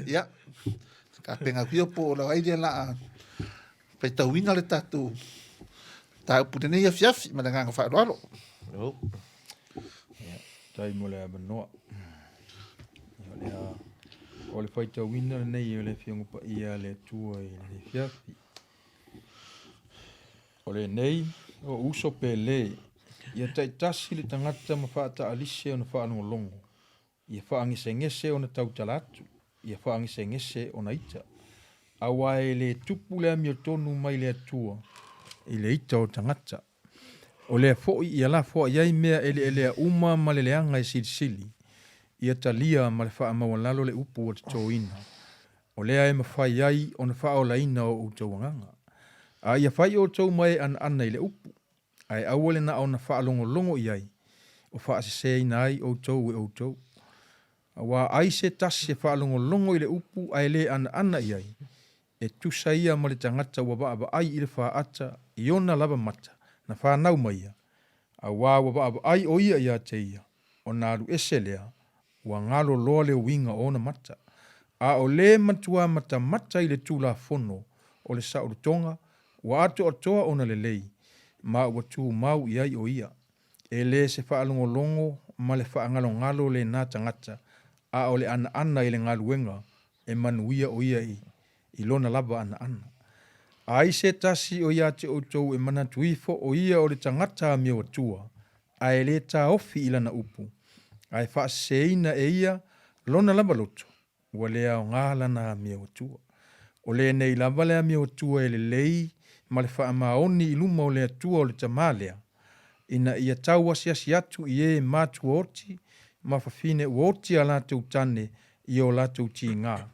Ia, tapena atu ia po o lau ai lea la a faitauina le tatou mataupu i lenei afiafi ma le agaga faaaloalo. Malo. Ia, faafetai mo le avanoa. Ia, o lea, o le faitauina lenei o le Afioga Paia a le Atua i lenei afiafi. O lenei, o uso pele, ia taitasi le tagata ma faataalise ona faalogologo, ia faagesegese ona tautala atu, ia faagesegese ona ita. Aua e le tupu le amiotonu mai le Atua i le ita o tagata. O lea foi ia lafoai ai mea eleelea uma ma le leaga e silisili, ia talia ma le faamaualalo le upu ua totoina, o lea e mafai ai ona faaolaina o outou agaga. A ia fai outou ma e anaana i le upu, ae aua le na ona faalogologo i ai, o faaseseina ai outou e outou. Aua ai se tasi e faalogologo i le upu ae le anaana i ai, e tusa ia ma le tagata ua vaavaai i le faata i ona lava mata na fanau mai ia, aua ua vaavaai o ia ia te ia, ona alu ese lea, ua galo loa le uiga o ona mata. A o le matua matamata i le Tulafono o le saolotoga, ua atoatoa ona lelei, ma ua tumau i ai o ia. E le se faalogologo ma le faagalogalo lena tagata, a o le anaana i le galuega e manuia o ia i lona lava anaana. Ai se tasi o ia te outou e manatu ifo o ia o le tagata amioatua, ae le taofi i lana upu, ae faaseseina e ia lona lava loto, ua le aoga lana amioatua. O lenei lava le amioatua e lelei ma le faamaoni i luma o le Atua o le Tama lea, ina ia tau asiasi atu i e matuaoti ma fafine ua oti a latou tane i o latou tiga,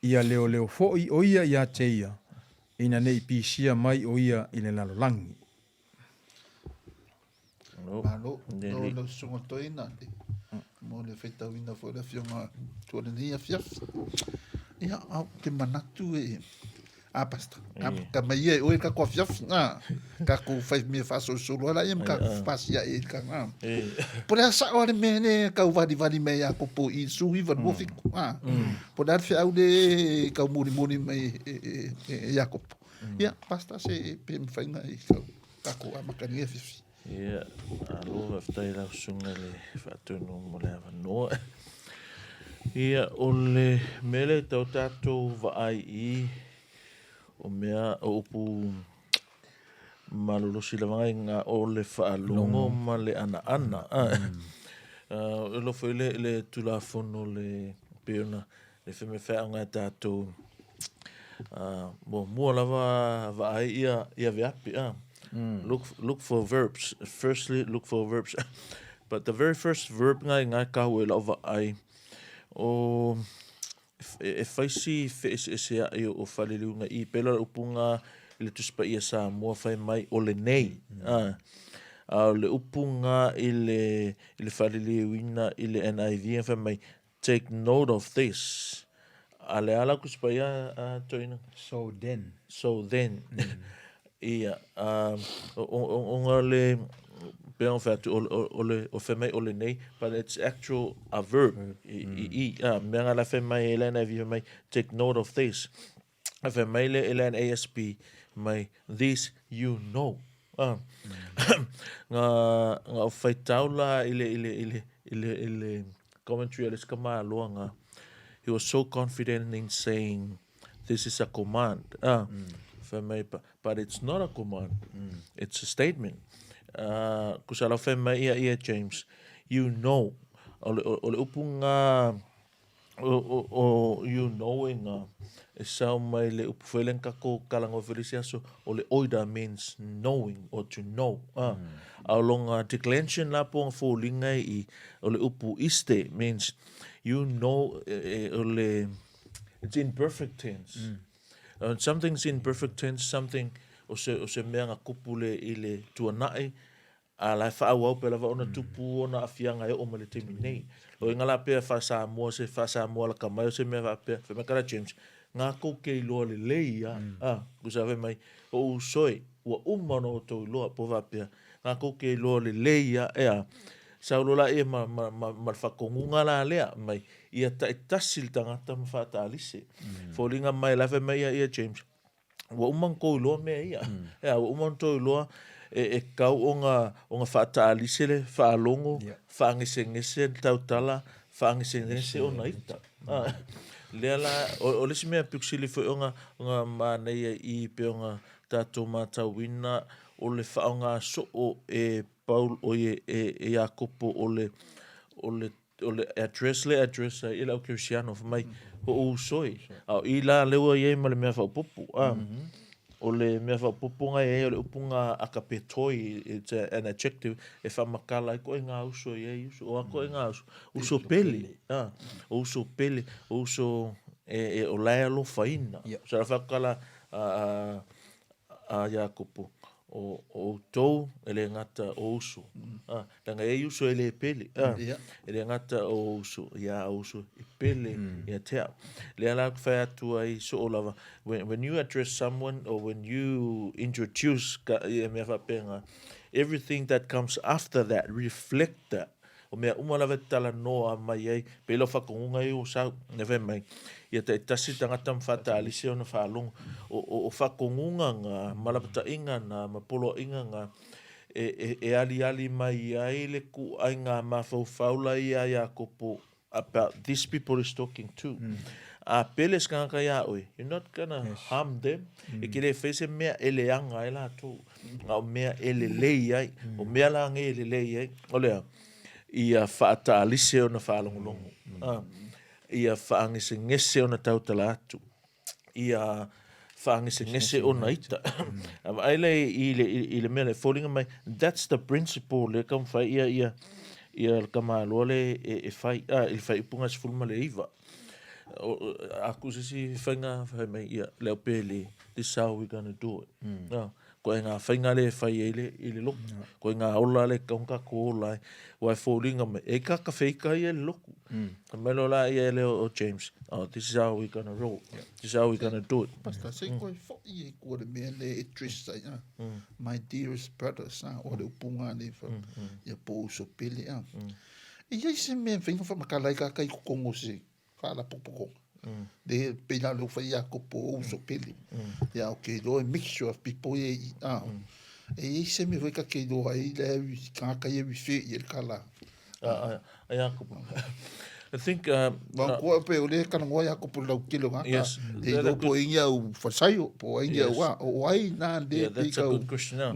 ia leoleo foi o ia ia te ia, ina ne i pisia mai o ia i le lalolagi. Malo, no lau susuga toeaina mo le faitauina foi o le afioga tua lenei afiafi. Ia, ou te manatu e a pastor, amata mai ia e oe le tatou afiafi, na, tatou fai mea faasolosolo ai laia ma tatou fepasia'i ai i le taga. Po o le a sao lava le mea lea e tau valivali mai ia Kopo i le 1927, a, po o le a le feau lea e tau molimoli mai e Iakopo. Ia, pastor, se pe mafai ona e tau tatou amata i lenei afiafi. Ia, malo faafetai i lau susuga i le faatonu mo le avanoa. Ia, o le mea lea e tau tatou vaai i o mea o upu malolosi lava ngai nga o le faalogo ma le anaana. E alofa i le Tulafono le pei ona le femefaeaga e tatou muamua lava vaai ia ia veape a look look for verbs firstly look for verbs but the very first verb ngai ngai kahu e lau vaai o e fai si feeseesea'i o Faleliuga i pela le upu nga i le Tusi Paia Samoa fai mai o lenei a a o le upu nga i le i le Faleliuina i le NIV fai mai Take note of this. A le ala ku spaia a toina. So then. So then. Ia, o nga le pe o whea atu, o le, o whea mai o le nei, but it's actual a verb. I, i, a, mea nga la whea mai e le NIV mai, take note of this. A whea mai le e le NASB mai, this you know. Ah. Nga, nga o whaitau la i le, i le, i le, i le, i le commentary a le isi tamaloa nga, he was so confident in saying this is a command. Ah. Fai mai, but it's not a command. It's a statement. Ah, kusa lau fai mai ia ia James, you know, o le, o le upu nga O you know e nga, e sao mai le upu foi lea na tatou talanoa foi le isi aso, o le oida means knowing or to know. A, a o lona declension la po o foliga e i, o le upu iste means you know, o le, it's in perfect tense. When something's in perfect tense, something, o se, o se mea na kupu le i le tuanai, A la e faaauau pea lava ona tupu ona aafiaga e oo mai le taimi nei. O inga la pea faa-Samoa se faa-Samoa laka mai o se mea faapea, fai mai kala James, nga kou ke iloa lelei a, a, kusa fai mai, o uso e, ua uma ona outou iloa, po faapea, nga kou ke iloa lelei a, e a, Sau loa laia ma, ma, ma, ma le faatonuga la lea, mai, ia taitasi le tagata ma faataalise. Foliga mai la e fai mai ia, ia James, ua uma ona tou iloa mea ia. Ea, ua uma ona tou iloa e, e tatau ona, ona faataalise le faalogo, faagesegese le tautala, faagesegese ona ita. Ah, lea la, o, o le isi mea pito sili foi ona, ona manaia i i pei ona tatou matauina, o le faaaoga soo e Paul, oi e, e, e Iakopo o le, o le o le address le address ai i le au kerisiano fai mai o uso e. A o i la lea ua i ai ma le mea faaopoopo a. O le mea faaopoopo na i ai o le upu na akapetoi, it's an adjective e faamatala ai koe ngā uso i ai uso. O a koe ngā uso? Uso pele a, o uso pele, o uso e, e o la e alofaina. Sa la whakala a, a, a Iakopo, o, o outou e le gata o uso. A, leaga e i ai uso e le pele. A, e le gata o uso, ia o uso e pele ia te au. Lea la ou te fai atu ai soo lava, when, when you address someone or when you introduce ka, ia mea faapena, everything that comes after that reflect that. O mea uma lava e talanoa mai ai, pei lau faatonuga ia ua sau, e fai mai, ia taitasi tagata ma faataalisi ona faalogo. O, o, o faatonuga na, ma lapataiga na, ma poloaiga na, e, e, e aliali mai ai le ituaiga mafaufau la ia a Iakopo about these people he's talking to. A pele se tagata iā oe, you're not gonna harm them. E te le fai se mea e leaga ai latou. A o mea e lelei ai. O mea la nei e lelei ai, o le a? Ia faataalise ona faalogologo. Ia faagesegese ona tautala atu. Ia faagesegese ona ita. A vaai la i le, i le mea lea, e foliga mai, that's the principle lea e taumafai ia, ia, ia le tamaloa lea e, e fai, a, i le faaiupuga 19. A tuu se isi faiga fai mai, ia, le au pele, this is how we gonna do it. Koe ngā whainga le e whai ai le, i le loku. Koe ngā ola le ka unga ko ola ai. Wai fōringa mai, e ka ka wheika ia le loku. Ka mai lo la ia le o James, oh, this is how we gonna roll. This is how we gonna do it. Pastor, se koe fo'i e kua le mea le e dress ai, ah. My dearest brothers, ah, o le upunga le wha, ia po uso pele, ah. E iai se mea whainga whamakala ai ka kai kokongo se faalapopotoga. Le pei la leo fai Iakopo o uso pele. Ia o ke iloa e mixture of people ia i a. E iai se mea foi ka ke iloa ai le au i kāka ia wi i le kala. A Iakopo. I think Ma kua pe o le kana ngoa Iakopo lau kele o ngā Yes. E iloa po ingi au whasaio, po ingi au a, o ai nā le Yeah, that's a good question. Now.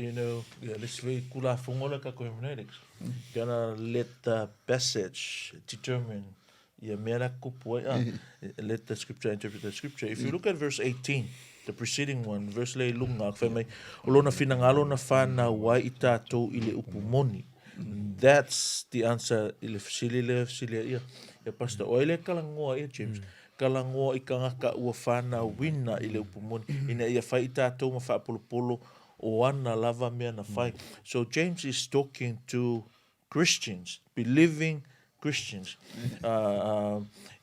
You know, yeah, let's be kula fongola ka ko hermeneutics. Gonna let the passage determine ia mea la kupu ai. Ah, let the scripture interpret the scripture. If you look at verse 18, the preceding one, verse le i lunga, fai mai, o lona finagalo na whanau ai i tātou i le upu moni. That's the answer i le fesili le fesili a ia. Ia pastor, o ai le kalangoa ia James, kalangoa i kangaka ua whanauina i le upu moni, ina ia whai i tātou ma whaapolopolo o ana lava mea na whai. So James is talking to Christians, believing Christians.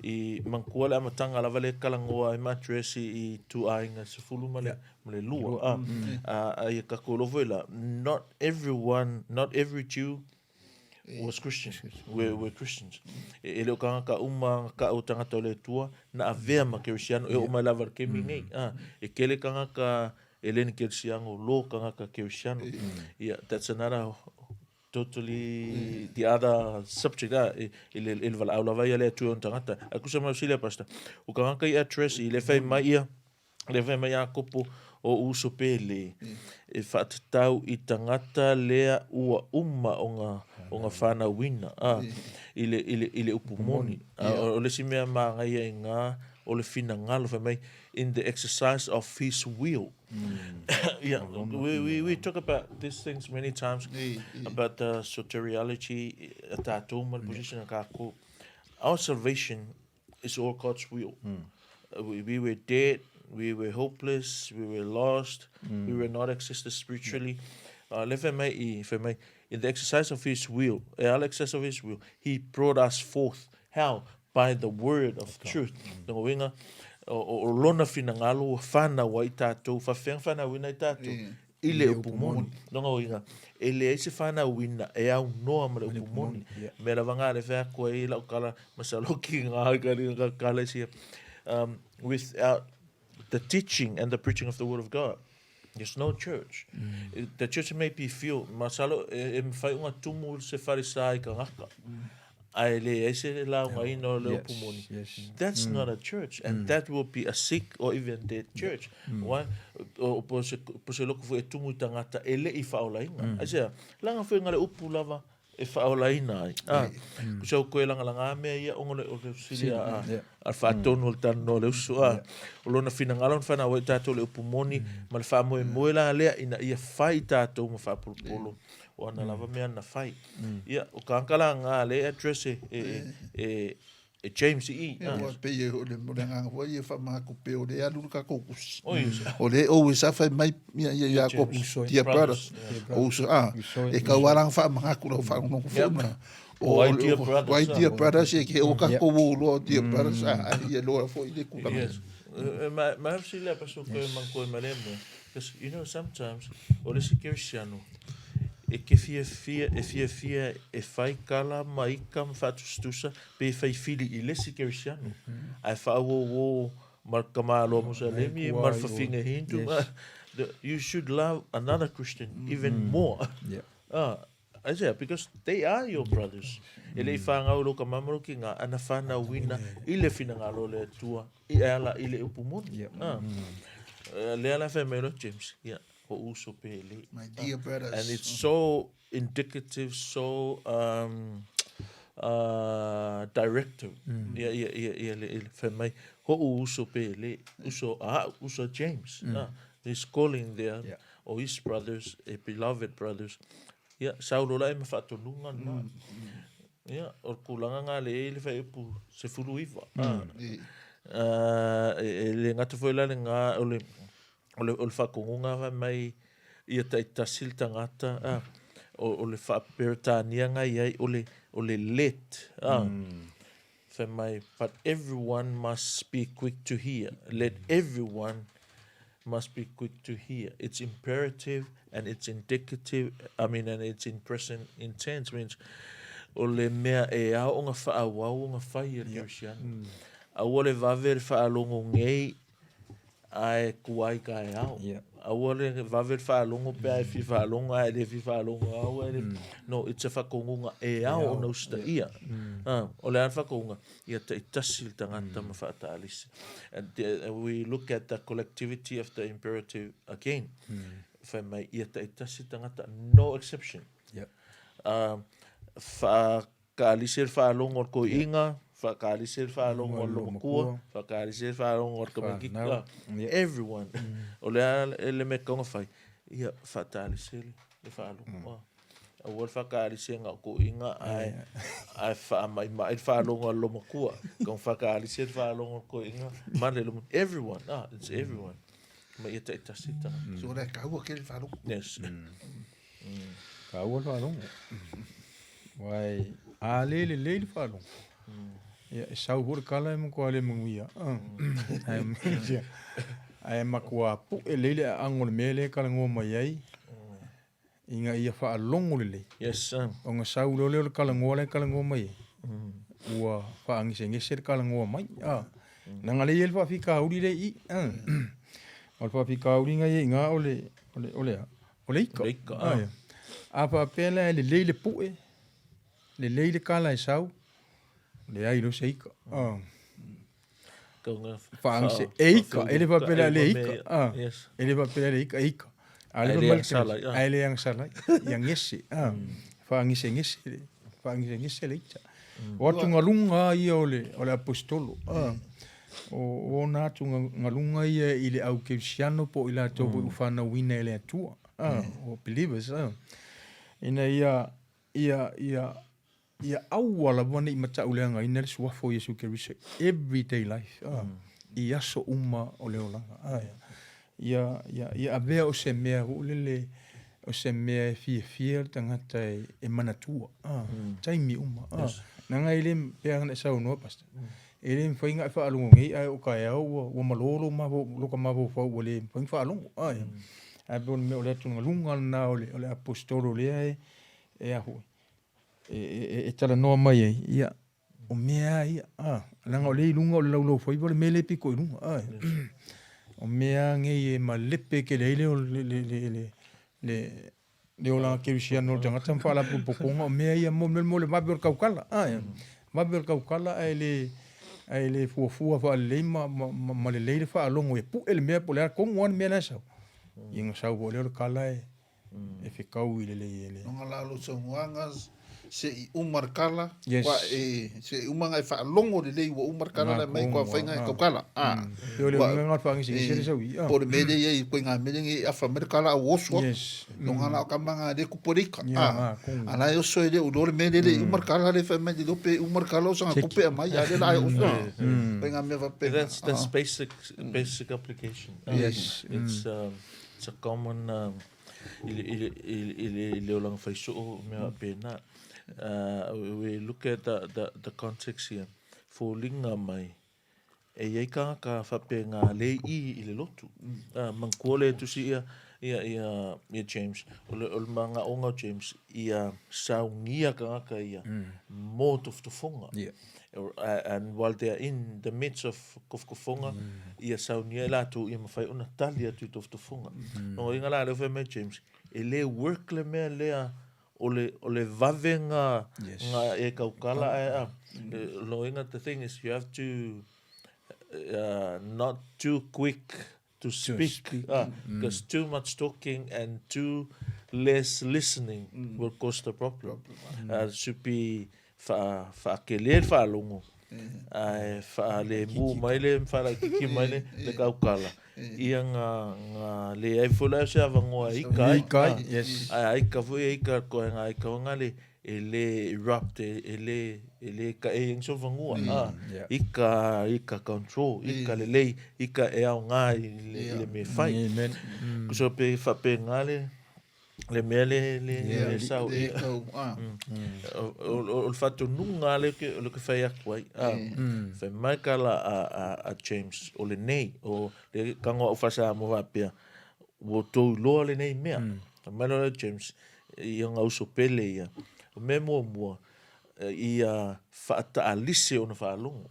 I manatua le amataga lava lea e talanoa ai ma address i ituaiga 12. A ia tatou iloa foi la, not everyone, not every Jew was Christian, were Christians. E le o tagata uma na taʻu o tagata o le Atua na avea ma Kerisiano e oo mai lava i le taimi lenei. E tele tagata e le ni Kerisiano lo tagata Kerisiano. Ia, that's another totally the other subject a i le i le valaau lava ia le Atua i ona tagata. Ae tusa mai o sili a Pastor, o tagata i address i le fai mai ia, le fai mai Iakopo o uso pele e faatatau i tagata lea ua uma ona ona fanauina a i le i le i le upu moni. A o le isi mea manaia i ina o le finagalo fai mai in the exercise of his will. Yeah, we talk about these things many times about the soteriology a tātou ma le position a kākou. Our salvation is all God's will. We were dead, we were hopeless, we were lost, we were not existed spiritually. Le fai mai i, fai mai, in the exercise of his will, e ala exercise of his will, he brought us forth. How? By the word of truth. Lona uiga, o lona finagalo ua fanau ai tatou, faafefea ona fanauina ai tatou? I le upu moni. Lona uiga, e leai se fanauina e aunoa ma le upu moni. Mea lava nga le fai atu ai lau tala, masalo ki nga ka kala isi, without the teaching and the preaching of the word of God, there's no church. The church may be few, masalo e mafai ona tumu se falesa i tagata, ae leai se laugaina o le upu moni. That's not a church, and that will be a sick or even dead church. Why? O po se, po se loko foi e tumu i tagata e le i faaolaina. Aisea, laga foi nga le upu lava e faaolaina ai. Ah, ko se koe lagalaga mea ia ona o le fesili a, a le faatonu o le talanoa o le uso. Ah, o lona finagalo na whanau ai tātou le upu moni ma le faamoemoe la lea ina ia fai tātou ma faapolopolo o ana lava mea na fai. Ia, o ka angka la nga le address e, e, e, e James i. Ia, ua pei e o le mo le agaga foi ia faamagako pea o lea e alu le tatou tusi. O lea e always a fai mai ia ia Iakopo, dear brothers, o uso, a, e tau ala ona faamagako lau faalogologo foi ma o ai dear brothers, o ai dear brothers e ke o tatou o loa o dear brothers, a, ia loa foi le tulaga. Yes. Ma ma fesili a paso koe man koe ma lea mea. Because you know sometimes o le isi kerisiano e ke fiafia e fiafia e fai kala ma ika ma faatusatusa pe fai fili i le isi kerisiano ae faauouo ma le tamaloa Musalemi ma le fafine Hindu ma you should love another Christian even more. Ah, aisea, because they are your brothers. E le i fanau i lou tama ma lou tina, ana fanauina i le finagalo o le Atua i e ala i le upu moni. Ah. Lea la fai mai loa James, ia, o uso pele. My dear brothers. And it's so indicative, so directive. Ia, ia, ia, ia, le, le fai mai, ho'u uso pele, uso a a'u, uso a James. Ah, he's calling there, or his brothers, a beloved brothers. Ia, sau loa la e ma faatonuga lena. Ia, o le tulaga lena le i ai le fuaiupu 19. Ah, e le gata foi la lena, o le, o le, o le faatonuga fai mai ia taitasi le tagata, ah, o, o le faa-Peretania na i ai, o le, o le let, ah, fai mai, but everyone must be quick to hear, let everyone must be quick to hear. It's imperative and it's indicative, I mean, and it's in present intense, means o le mea e ao ona faaauau ona fai e le Kerisiano. Aua le vave le faalogo nei ae tuai taeao. Aua le vave le faalogo pe a e fia faalogo ae le fia faalogo aua e le... No, it's a faatonuga e ao ona usitaia. O le a le faatonuga? Ia taitasi le tagata ma faataalisi. And we look at the collectivity of the imperative again. Fai mai, ia taitasi le tagata, no exception. Whakaalisi le faalogo a le toeaina, whakaalisi le faalogo a le lomatua, whakaalisi le faalogo a le tamaitiiti. Everyone. O le a le mea e tatau ona fai, ia faataalisi le faalogo. Aua le whakaalisi nga o toeaina ae, ae whaamaimai le faalogo a le lomatua. Tatau ona whakaalisi le faalogo a le toeaina ma le lomatua. Everyone. Ah, it's everyone. Ma ia taitasi le tagata. So o le taua tele le faalogo. Yes. Taua le faalogo. Aua a le lelei le faalogo, ia e sau foi le kala e matua le manuia. Ae matua pue lelei le aaga o le mea lea e talanoa mai ai, ina ia faalogo lelei. Yes, sir. Ona sau loa lea o le talanoa la e talanoa mai ai, ua faagesegese le talanoa mai. Leaga lea e i ai le faafitauli lea i i. O le faafitauli na i ai i ina o le, o le, o le a? O le ika. Le ika, ah. Ia. A faapea la e lelei le pue, lelei le kala e sau, leai loa se ika. Ah. Faagese, e ika, e le faapea la le ika. Ah. Yes. E le faapea la le ika, e ika. A le le agasala ai, ah. Ae le agasala ai. Ia gese, ah. Faagesegese le, faagesegese le ita. O atugaluga ia o le, o le aposetolo. Ah. O ona atugaluga ia i le au kerisiano po o i latou foi ua fanauina e le Atua. Ah, o believers, ah. Ina ia, ia, ia, ia aua lava ne i matauleagaina le suafa o Iesu Keriso everyday life, ah, i aso uma o le olaga. Ah, ia, ia, ia avea o se mea foi lele, o se mea e fiafia le tagata e, e manatua, ah, taimi uma. Ah. Leaga e le, pei ona e saunoa, Pastor, e le mafai ona e faalogo nei ae o taeao ua, ua malo lou mafaufau ua le mafai ona faalogo. Ah, ia. Ae pei o le mea o le atugaluga lena o le o le aposetolo lea e e a foi e e e talanoa mai ai, ia o mea lava ia, a, leaga o lea i luga o le laulaufaiva le mea lea e pito i luga, a. O mea lava nei e malepe tele ai le le le le le le olaga kerisiano o le tagata ma faalapotopotoga, o mea ia mo mo le vave o le tautala, a, vave o le tautala ae le ae le fuafua faalelei ma ma ma lelei le faalogo e pue le mea po o le a tonu lava le mea la e sau. Ia ona sau foi lea o le tala e e fetaui lelei e le. Ona la o lou saunoaga se i uma le tala, yes. Ua e, se i uma ona e faalogo lelei ua uma le tala la mai kua fai e tautala. Ah. E o le uiga na o le faagesegese le sau i. Po o le mea lea i ai koiga mea lea e afa mai le tala a ua oso atu. Yes. Ona la o tama na lea e tupu ai le ika. Ah. A la e oso e le o iloa le mea lea e le i uma le tala lea e fai mai le iloa pe uma le tala o saga tupe aumai a lea la e oso. Koiga mea faapena. That's basic basic application. Yes. It's It's a common i le, i le, i le, i le, i le olaga faisoo mea faapena. We look at the, the, the context here. Foliga mai, e i ai tagata faapena le i i le lotu. Manatua le tusi ia, ia, ia, ia James, o le, o le manaoga o James, ia saunia tagata ia mo tofotofoga. Yeah. And while they are in the midst of tofotofoga, ia saunia e latou ia mafai ona tali atu i tofotofoga. Lona uiga la lea ua fai mai James, e le work le mea lea o le, o le vave nga, Yes. nga e tautala ae a. Lona uiga the thing is you have to not too quick to speak, because too much talking and too less listening will cause the problem. Should be wha, whaakele le whaalogo, ae whaalemu mai le, whaalaikiki mai le, le kaukala. Ia nga, nga leai foi la o se avangoa e ika ai. Ika ai, yes. Ae a ika foi e ika koe nga ika o nga le, e le erupt, e le, e le kaʻei ai so fanua, a, ika, ika control, ika lelei, ika e aoga i le, i le mea e fai. Amen. So pe faapena le, le mea le, le, le sao Le kau, a. O, o, o le faatonuga lea ke, o le ke fai atu ai, a, fai mai ka la a, a, a James, o lenei, o le kagoa au faa-Samoa faapea, ua outou iloa lenei mea. Fai mai loa James, i ona uso pele ia. O mea muamua, ia faataalise ona faalogo.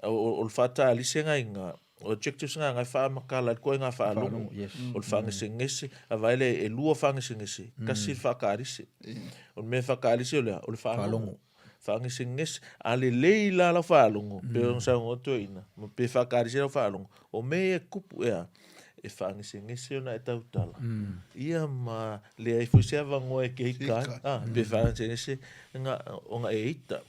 O le faataalise nga iga, o adjectives nga nga e faamatala ai le koe nga faalogo. O le faagesegese, a vaai lea e lua faagesegese, tasi le faataalise. O le mea e faataalise o le a? O le faalogo. Faagesegese, a lelei la lau faalogo, pei ona saunoa toeaina, ma pe faataalise lau faalogo, o mea ia e tupu ea, e faagesegese ona e tautala, ia ma leai foi se avanoa e te ika ai, a, pe faagesegese nga, ona e ita.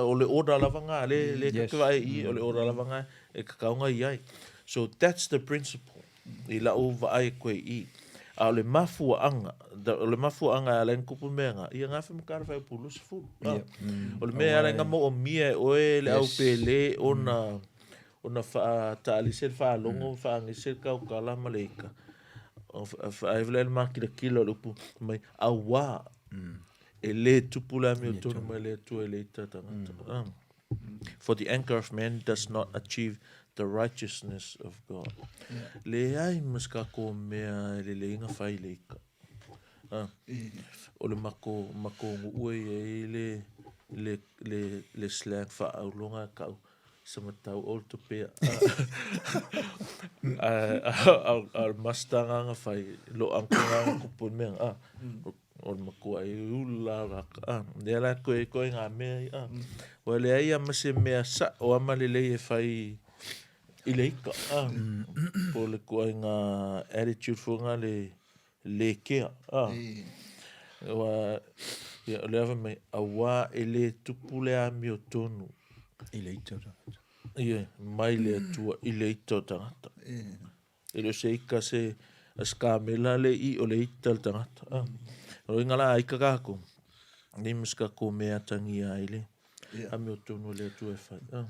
O le order lava nga, le, le yes. vaai i, o le order lava nga e tatau ona i ai. So that's the principle i lau vaai koe i. A o le mafuaaga, o le mafuaaga e ala ai ona tupu mea nga, ia nga whamakara whai upu 20. Yeah. O le mea e ala ai ona moomia e oe le au pele ona, ona faataalise le faalogo, faagese le tautala ma le ika. Ai le makilatila o le upu mai, auā, e le tupu le amiotonu mai le Atua i le ita tagata. For the anger of man does not achieve the righteousness of God. Leai ma se tatou mea e lelei ona fai i le ika. O le matou, matou nuu e i ai le, le, le, le slang faaauloga e tau, Samatau old tupea. A o le master nga na fai, lo uncle nga na kupu i mea nga, o le matua i ula la a, lea la koe koe nga mea i a. Ua leai a ma se mea sa'o a ma lelei e fai i le ika, a. Po o le ituaiga attitude foi lena le le kea, a. Aua, ia, o lea fai mai, auā e le tupu le amiotonu. I le ita o tagata. Ia, mai le Atua i le ita o tagata. E le o se ika se a se kamela le i o le ita le tagata. A. O inga la ika kākou. Nei ma se kākou mea atagia ai le amiotonu e le Atua e fai. A.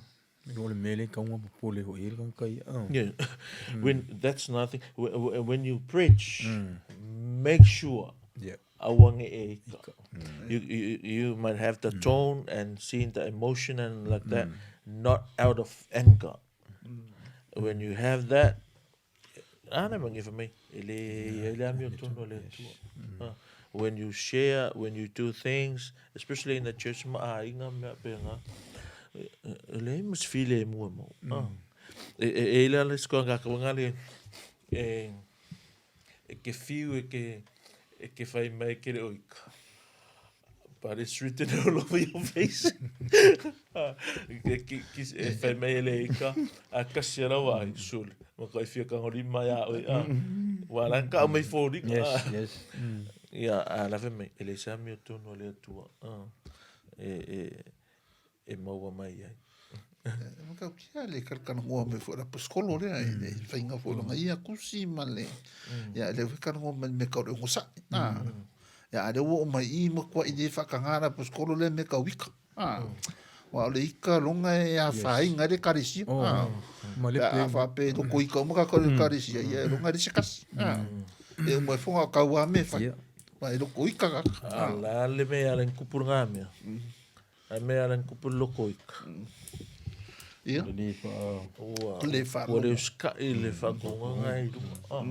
O le mea lea e taunga popole foi i ai le tagata ia. Yeah. When that's nothing when you preach, make sure Yeah. aua ne i e ika. You, you, you might have the tone and seeing the emotion and like that, not out of anger. When you have that, Ana ma ngefa mai, e le i ai le amiotonu a le Atua. When you share, when you do things, especially in the church ma aiga mea pena, e leai ma se filemu e maua. E, e, e ila le sikoa ngā kawenga le, e, e ke whiu e ke, e ke whai mai ke reo ika. But it's written all over your face. E whai mai e le ika, a kasi a rawa ai, surely. Ma ko e whia kangori mai a oi, a. Wa la ka mai fōringa. Yes, yes. Ia, a la mai, e le sami o tonu a le atua. E, e, e maua mai ai. E matautia le kalakalagoa mai foi le aposetolo lea i le faiga foi o lona ia tusi ma le ia lea foi talanoa mai le mea tau le onosai a ia a lea ua oo mai i i matuai le faataga le aposetolo lea mea tau ika a aua o le ika lona e afaina ai le ekalesia a pe a faapea e loko ika uma tatou i le ekalesia ia e lona e le se tasi a e uma ifo na o tau lava mea e fai aua e loko ika tagata a la le mea a le kupu lena mea. A mea ala ni kupu loko ika. Ia. Le wha... Ua, Le whaalogo. Ua le usika'i le whaakonganga i lunga. Ah.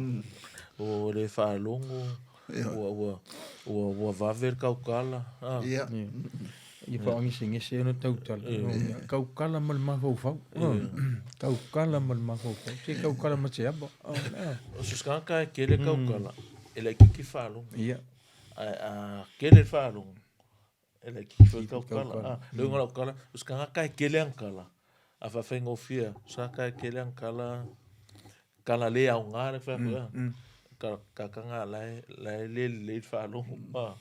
Ua le whaalogo. Ua, ua, ua, ua vave le kaukala. Ah. Ia. Ia whaangesengese ona tautala. Ia. Kaukala ma le mafaufau. Kaukala ma le mafaufau. Te kaukala ma te aba. O se skaka e kele kaukala. E lai kiki whaalogo. Ia. A, a kele whaalogo. E le ki foi kau kala. Ah, le unga lau kala, o se kanga e kele ang kala. A fa whaingofia, sa ka e kele ang kala, kala le au ngā le whai koe. Ka, ka kanga lai, lai le le whaalongo. Ah.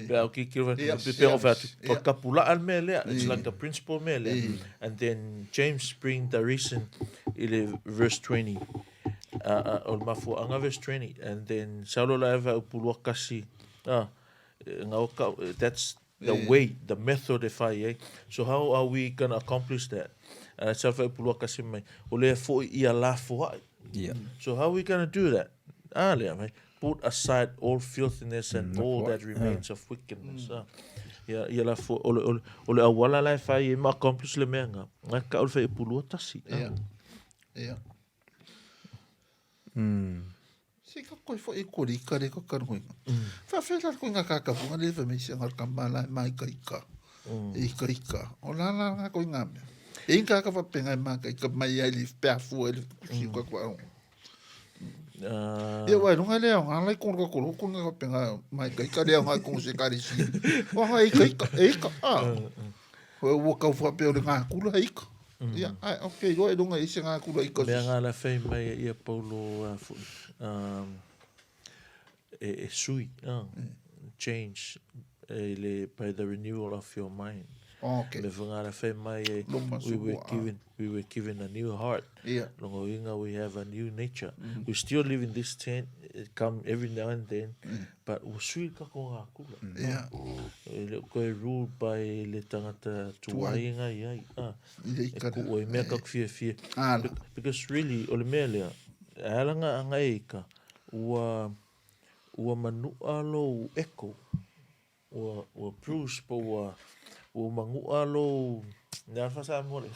Pe au ki ki pe pe o whatu. O kapula al mea lea. It's like a principle mea lea. And then James bring the reason i le verse 20. O le mafuaanga verse 20. And then saulo la eva upulua kasi. Ah, That's the way, the method e whai ai. So how are we gonna accomplish that? Sa whai pulua kasi mai, o lea foi ia lafoai. Yeah. So how are we gonna do that? Ah, lea mai, put aside all filthiness and all that remains of wickedness. Ah. Ia, ia la fo, o le, o le, o le awala la e whai e ma accomplish le mea ngā. Ngā ka o le whai pulua tasi. Yeah. Yeah. Se ka koe foi kore ika le ka karongoinga. Whawhai la koe ngā kākapunga le whamei se ngā kama la e mai ka ika. E ika ika. O la la ngā koe ngā mea. E inga ka whapenga e māka ika mai ai le peafua e le kusi o ka kua rongo. Ia wai runga lea o ngā lai kōreka koro ko ngā whapenga mai ka ika lea o ngā kō se karisi. O ngā ika ika, e ika, a. Ua kau whapea o le ngā kura e ika. Ia, ai, ok, roa i runga i se ngā kura ika. Mea ngā la whai mai e ia Paulo foi, e, e sui, change, e le, by the renewal of your mind. Okay. Me whangara whai mai e, we were given, we were given a new heart. Yeah. Longa uiga, we have a new nature. Mm. We still live in this tent, it come every now and then, mm. but ua sui kako ngā kula. Yeah. E le koe ruled by le tangata tuai nga iai. Ah. I E ku oi mea kaku fia fia. Ala. Because really, o le mea lea, ala nga anga e ika, ua, ua manua lou echo Ua, ua bruise po ua, ua manuʻa lou, le a faa-Samoa lea,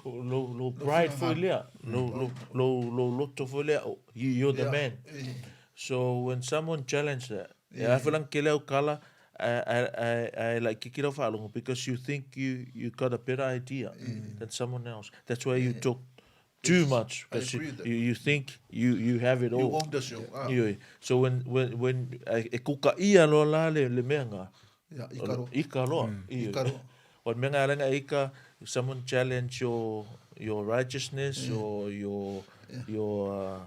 lou, lou pride foi lea, lou, lou, lou, lou loto foi lea, oh, you, you're the man. So when someone challenge that, e a foi lang kele au kala, ae laitiiti lau faalogo because you think you, you got a better idea than someone else. That's why you talk too much I because you, agree with that. you, you think you, you have it You all. own the show. Ah. Ioe. So when, when, when, e kuka ia loa la le, le mea ngā. Yeah, ika roa. Ika roa. Ioe. Ika roa. O le mea ngā lenga ika, someone challenge your, your righteousness or your, your,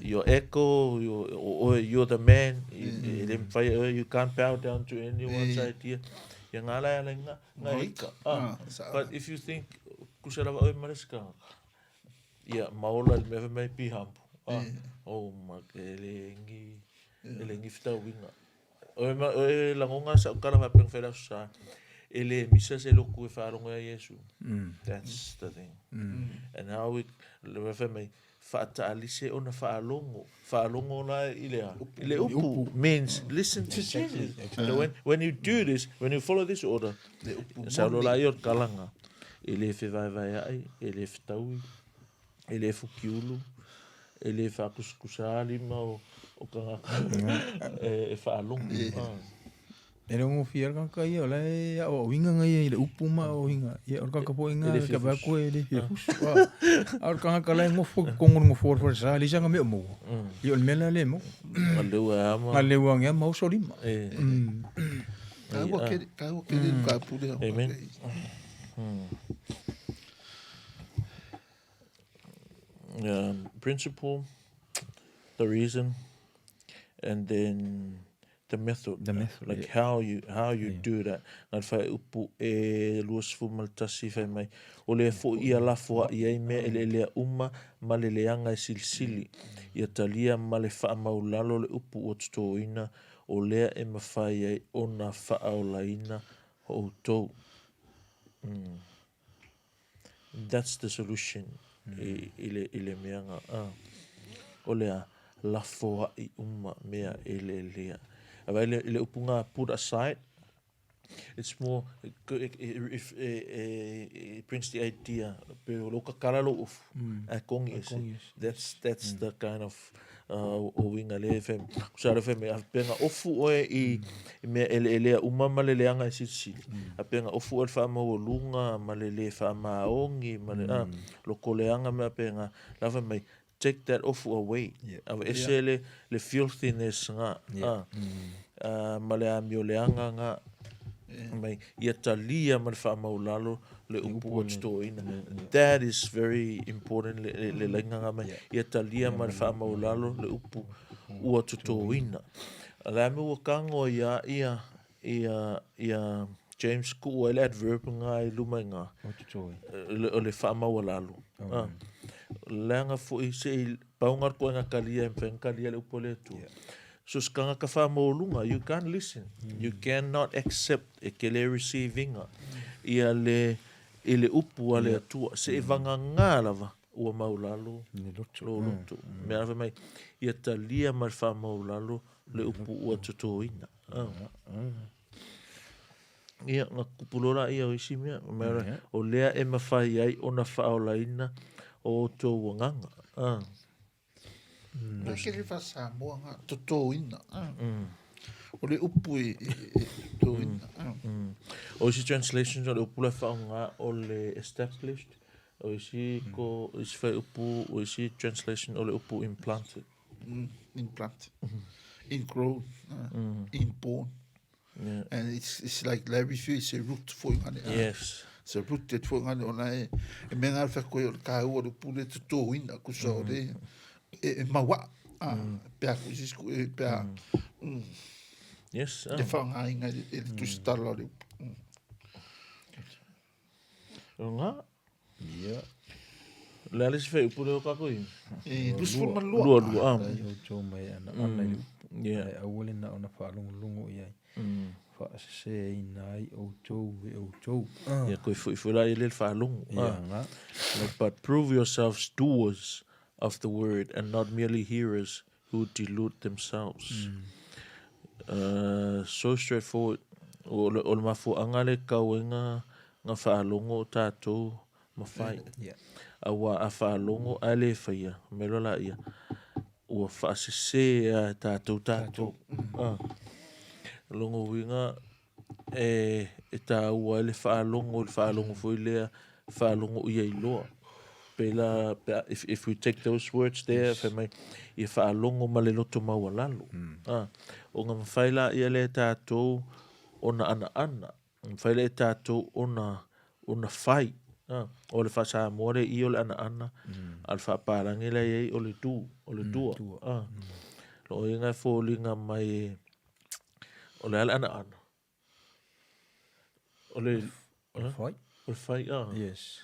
your echo, your, or, or you're the man. E le mwhai, you can't bow down to anyone's idea. Ia ngā lai ala ngā, ngā ika. Ah, sa- But if you think, kusa lava oe ma le isi tagata, ia, ma ola le mea fai mai be humble. Ah, oh my, e le ngi, e le ngi fetauiga. Oe ma, oe lagoga sa ukala faapea fai le aso sa, e le misa se loku e faalogo ia Iesu. That's the thing. And how we, le mea fai mai, faataalise ona faalogo. Faalogo la i le a? I le upu. Means listen to Jesus. So when, when you do this, when you follow this order, saulo la ia o le kalaga, e le fevaevaeaʻi, e le fetaui, e le fukiulu, E le faakusakusa lima o tagata e faalogo. E le gofie le tagata ia o la e aoaoina na ia i le upu ma aoaoina. Ia o le tagata foi na e vaai atu e le fia fusu. A o le tagata la e nofo i totonu o le nofoa o le falesa, e leai sana mea o maua. Ia o le mea lena lea e maua. Galeu ai lava ma. Galeu ane lava ma oso lima. Taua tele, taua tele le mataupu lea. Amen. Principle, the reason, and then the method. The method, Like yeah. how you, how you Yeah. do that. Na le faaiupu e 21 fai mai, o lea foi ia lafoa'i ai mea eleelea uma ma le leaga e silisili, ia talia ma le faamaulalo le upu ua totoina, o lea e mafai ai ona faaolaina outou. That's the solution i le, i le mea nga, a. O le a, lafoa'i uma mea eleelea. A vaai i le upu nga put aside, it's more, it, it, it brings the idea, pe o lou kakala lou ofu, ae kogi ese. That's, that's the kind of o uiga lea e fai mai. Kusa le fai mai, a pe na ofu oe i mea eleelea uma ma le leaga e silisili, a pe na ofu oe i le faamaualuga ma le le faamaoni ma le, a, loko leaga ma pe na, la fai mai, take that ofu away. Aveese le, le filthiness nga, a, a, ma le amio leaga nga, mai, ia talia ma le faamaulalo le upu ua totoina. That is very important le, le, le laina nga mai. Ia talia ma le faamaulalo le upu ua totoina. Le a mea ua kago ia ia ia ia James kuu ai le adverb nga i luma i nga. O le faamaualalo. Ah. Leaga foi se i pau nga koe nga kalia e mawhai nga kalia le upu a le Atua. So se kangaka whamōlunga, you can't listen. You cannot accept e ke le receivinga ia le i le upu a le Atua. Se i vagangā lava ua maulalo lo loto. Mea lava mai, ia talia ma le whamaulalo le upu ua totoina. Ia, nga kupu loa la ia o isi mea. Mea o lea e mawhai ai ona whaolaina o outou agaga. Nā ke le wha-Samoa ngā totoina. O le upu e totoina. O isi translations o le upu la e whaonga o le established, o isi ko, isi whai upu, o isi translation o le upu implanted. Implanted. Ingrown. Inborn. Yeah. And it's like Larry Few, it's a root foi ngane. Yes. It's a root it foi ngane ona e e me ngā whako e o le kāua le pule te tōina kusa o le e maua. Ah, pea ku sis ku e pea. Yes. Te whangainga e le tusitala o le upu. O ngā? Ia. Le ale se whai upu leo kako i? E, lusful ma lua. Lua, lua, ah. Tai o tō mai ana ana i le upu. Yeah. Ai aua le na ona whaalongolongo i ai. Whaaseseina ai outou e outou. Ia, koe fui fui la i le whaalongo. Ia, ngā. Like, but prove yourselves doers of the word and not merely hearers who delude themselves. So straightforward. O le, o le mafuaanga le kau ai nga, nga whaalogo o tātou ma whai. Yeah. Aua a whaalogo ae le whaia, me loa la ia, ua whaasese a e tātou tātou. Ah. Longo uiga e, e tāua ai le whaalogo, le whaalogo foi lea, whaalogo ia i loa. Pela, pe, if we take those words there, yes. Fai mai, ia whaalogo ma le loto maualalo. Ah, o ngā mawhai la ia le tātou ona ana ana, mawhai le tātou ona, ona whai. Ah, o le whasamoa le i o le ana ana, a le whaaparangi le iei o le du, o le dua. Dua. Ah. Lo inga fōlinga mai e, o le ale ana ana. O le, O le whai. o le whai, ah. Yes.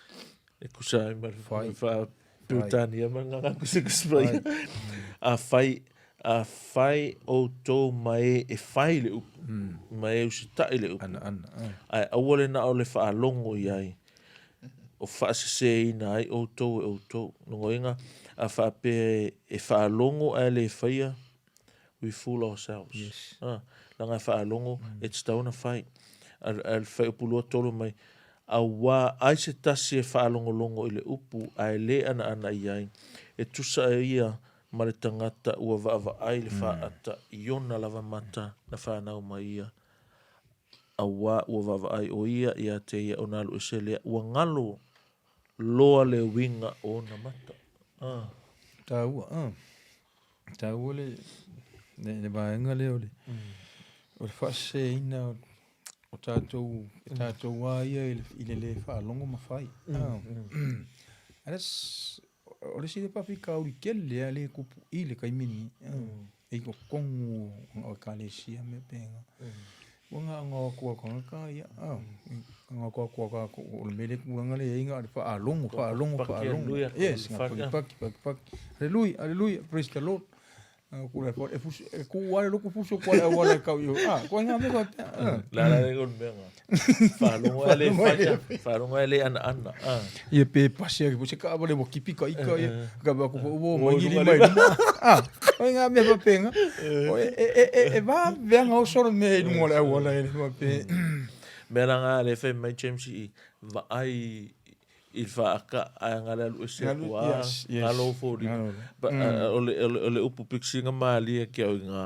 E kusa ai ma le Whai. wha Piutania ma ngā ngā kusa kusa mai. A whai, a whai o tō mai e whai le upu. Mai e usita'i le upu. Ana ana. Ah. Ai aua le na o le whaalongo i ai. O whaaseseina ai o tō e o tō. Nongo inga, a whaapea e whaalongo ai le whaia, we fool ourselves. Yes. Ah, langa e whaalogo, e tatau ona whai. A, a le whai upu lua tolu mai, auā ai se tasi e whaalogologo i le upu ae le anaana i ai, e tusa e ia ma le tagata ua vaavaai le faata i ona lava mata na fanau mai ia, auā ua vaavaai ʻo ia iā te ia ona alu ese lea, ua galo loa le uiga o ona mata. Ah. Taua, ah. Taua le, le, le vaega lea o le, o le faaseseina o tatou, e tatou a ia i le, i le lē faalogo ma fai. Ah. And that's, o le isi lea faafitauli tele lava lea e tupu i le taimi lenei. E i totonu o ekalesia ma mea faapena. Ua na ona o atu lava o tagata ia, na o atu lava o le mea lea tulaga lea e i ai na o le faalogo, faalogo, faalogo. Yes, na paki, paki, paki, paki. Hallelujah, hallelujah, praise the Lord. E kū lava le lotu fuso kua le auala e kau i o. Ah, koe ngā mea faapea. Ah. La la le kon mea ngā. Whalongo e le whaia, whalongo e le ana ana. Ah. Ia pe pasi ake, se ka wale wa kipi ka ika ia. Ka wa kupa uo mai ngiri mai luma. Ah, koe ngā mea faapea ngā. O e, e, e, e, e vā vea ngā o soro mea i lunga o le auala e le faapea. Mea la ngā le whai mai James i vaai i le faaka ae nga le alu ese atu a ngalo fo li but o le o le upu piksiga malie ke au i nga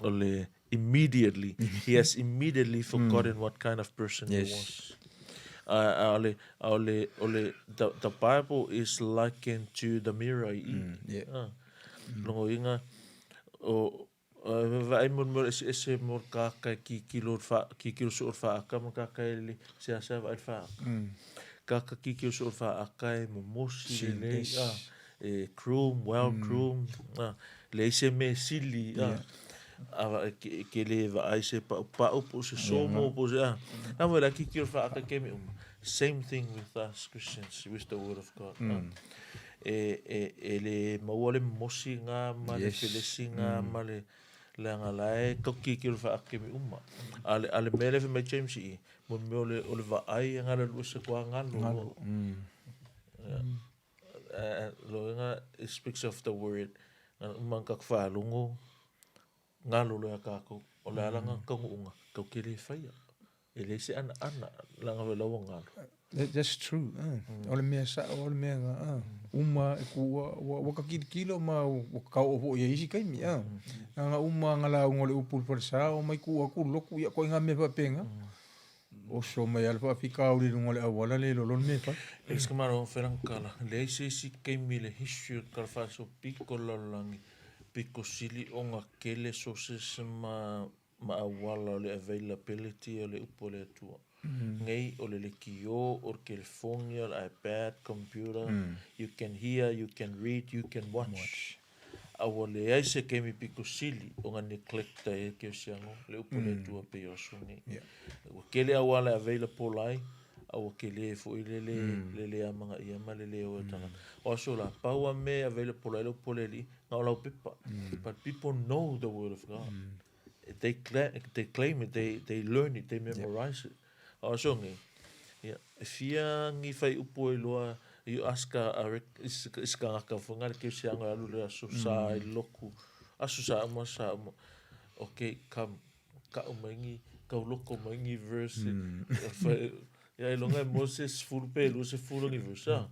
o le immediately he has immediately forgotten what kind of person he was a o le a o le o le the the bible is likened to the mirror i i longo inga o Vaai mo le mea eseese mo le kāka e kikilo le wha, kikilo so o le whaaka ma kāka e le seasea vaai le whaaka. Kāka kikilo so o le whaaka e momosi le lei, a, e groom, well groom, a, leai se mea sili, a, a va, ke, ke le vaai se paupau po o se somo po o se a. Na mo la kikilo le whaaka ke me uma. Same thing with us Christians, with the word of God. A. E, e, e le maua le mosi ngā ma le felesi ngā ma le leaga la e kau kikilo whaakemi uma. A le, a le mea le mai James i, mo mea o le, o le vaai a ngala lua se kua ngalo. Ngalo. Yeah. Lo inga, it speaks of the word, ngā uma ka whaalongo, ngalo loa kākou, o le alanga kauunga, kau ke le whaia. E leai se anaana, leaga foi la ua galo. That, that's true. O le mea sa'o, o le mea ga, uma e ku ua, ua, ua ka kilokilo ma ua kakao'o fo'i ai isi taimi, Leaga uma ga lauga o le upu i le falesa, omai kuu atu le lotu, ia koe ga mea faapena. Oso mai lava le faafitauli i luga o le auala le iloa loa le mea e fai. E se malo felagakala, leai se isi taimi i le history o le Tala Faasoapito o le lalolagi, pito sili ona tele sources ma ma auala o le availability o le upu a le Atua. Nei o le lekiō, o le kelefoni, o le iPad, computer, you can hear, you can read, you can watch. A ua leai se taimi pito sili o na neglect ai e le kerisiano le upu a le Atua pei o aso nei. Ua tele auala e available ai, a ua tele foi le le le le amanaia ma le le o e tagata. O aso la, pau a mea e available ai le upu a le Alii, na o lau pepa. But people know the word of God. They, they claim it, they, they learn it, they memorize it. A o aso nei, ia, e fia ni whai upu e loa, you ask a, a rec, is, is ka ngaka fo ngare ke se anga alu le aso sa i loku, aso sa uma, sa uma. Okay, come, ka uma ingi, kau loko ma ingi verse. Whai, ia i longa e Moses fulu pe lu se fulu ngi verse. Ah.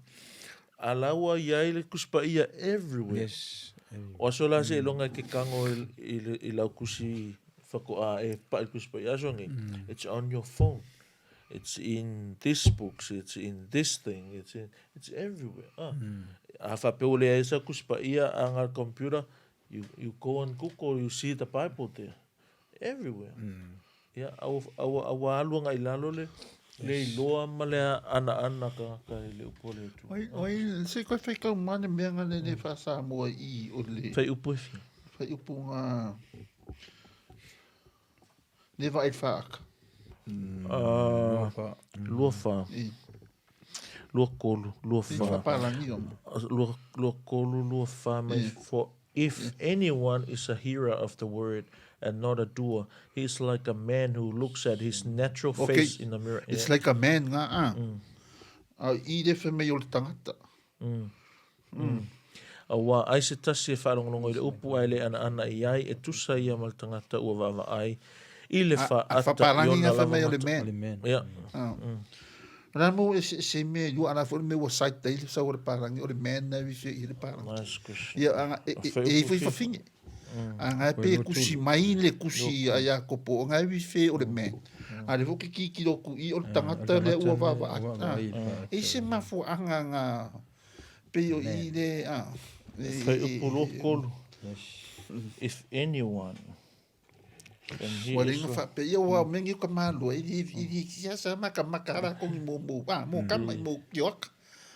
A laua iai le Kusi Paia everywhere. Yes. O aso la se ilonga ke kango i, i, i lau kusi whakoa e pa i Kusi Paia aso ngi. It's on your phone. It's in this books, it's in this thing, it's in, it's everywhere. Ah. A whapeo le aisa Kusi Paia a ngā computer, you, you go on Google, you see the Bible there. Everywhere. Ia, a ua, a ua, a ua alu agai i lalo le, le iloa ma le anaana tagata i le upu a le Atua. Oi, oi, se koe whai kau mane mea ngā nene wha Samoa i o le. Whai upu e whia. Whai upu ngā ne vai whaaka. Lua wha. Lua wha. Lua kolu, lua wha. Whapalangi o. Lua, lua kolu, lua wha mai for If anyone is a hearer of the word and not a doer, he is like a man who looks at his natural face in the mirror. It's like a man ngā a. A i refe mei o le tangata. Auā, ai se tasi e faalogologo i le upu ae le anaana i ai, e tusa ia ma le tagata ua vaavaai i le A faata i whapalangi ona ngā lava mei o le mata. man. Ia. O le a le mea ua eseese ai mea e lua, a o le a foi le mea ua cite ai le sau a le palagi, o le man na e vifea i ai le palagi. Nice question. Ia, aga, e, e, e i foi fafine. A nga e pe kusi mai le kusi a Iakopo, o nga e vife o le man. A le foi ke kikilo ku i o le tagata lea ua vaavaai. E i se mafuaaga nga pei o i le, a, e, Upu 23. If anyone Ua le inga faapea, ia ua mea nei o ka malua, i i siasa makamaka a lakou i mo a mo kama i mo kioaka.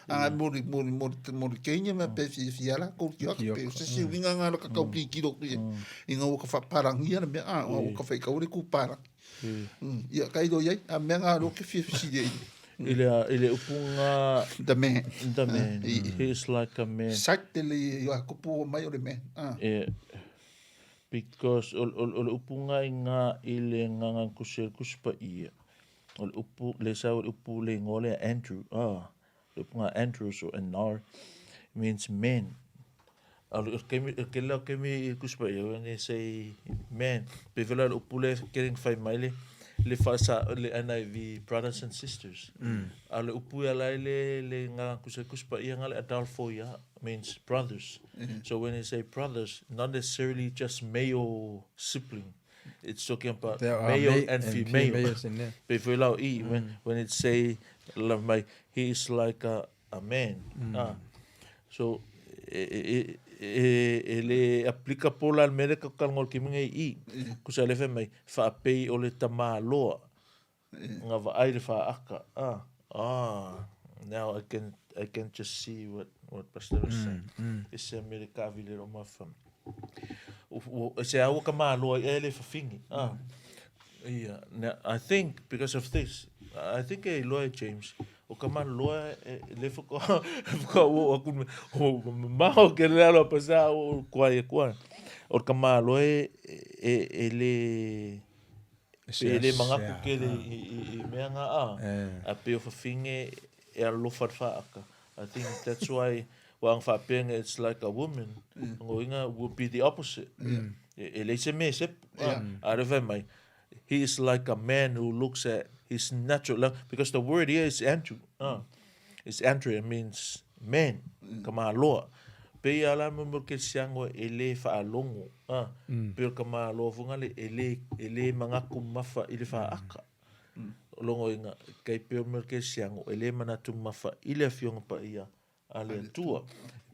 A mo le mo le mo le mo le kenya ma pe fiafia a lakou kioaka pe o se isi uiga nga ka kau kikilo ku ia. Inga ua ka faapalangia le mea a ua ka faikau le ku palangi. Ia ka ilo iai a mea nga lo ke fia fesili ai. I le i le upu nga The man. The man. He is like a man. Site le ia kupu mai o le man. E Because o, o, o le upu nga i nga i le nganga kusi o le kusi pa ia. O le upu, le sa o le upu le ingoa lea Andrew, ah, le upu nga Andrews o Anar means man. A o le kemi, o ke leo kemi i le kusi pa ia, when they say man, pe vela le upu le getting fai mai le, le whaasa, le NIV brothers and sisters. A le upu ia lai le, le nganga kusi o le kusi pa ia nga le adolfo ia, means brothers. So when they say brothers, not necessarily just male sibling. It's talking about There are male ma- and female. females in there. Pe foi lau i, when it say, love my, he is like a man. Ah. So, e, e, e, e le aplika po la le mele ka kalangol ki minga i i. Kusa le fe mai, whaapei o le tamaloa. Nga vaai le whaaka. Ah, ah, now I can just see what Pastor was saying. E se mele ka vile ro mafa. E se aua ka maloa i e le whawhingi. Ah. Yeah. Now, I think because of this, I think e loa e James, o ka maloa e le whaka, whaka o aku me, o maho ke le alo pasa o kua e kua. O ka maloa e, e, e le, Pe le mangaku kele i mea nga a, a pe o whawhinge e alofa le whaaka. I think that's why wa ang whaapea it's like a woman, ngo inga would be the opposite. E lei se me se, a re mai, he is like a man who looks at his natural, because the word here is Andrew. It's Andrew, it means man, ka maloa. Pe ia la mo mo ke siango e le whaalongo. Pe o ka maloa funga le e le, e le mangaku mafa i le whaaka. Longo inga, kei pe o mo ke siango e le manatu mafa i le afionga pa ia a le atua.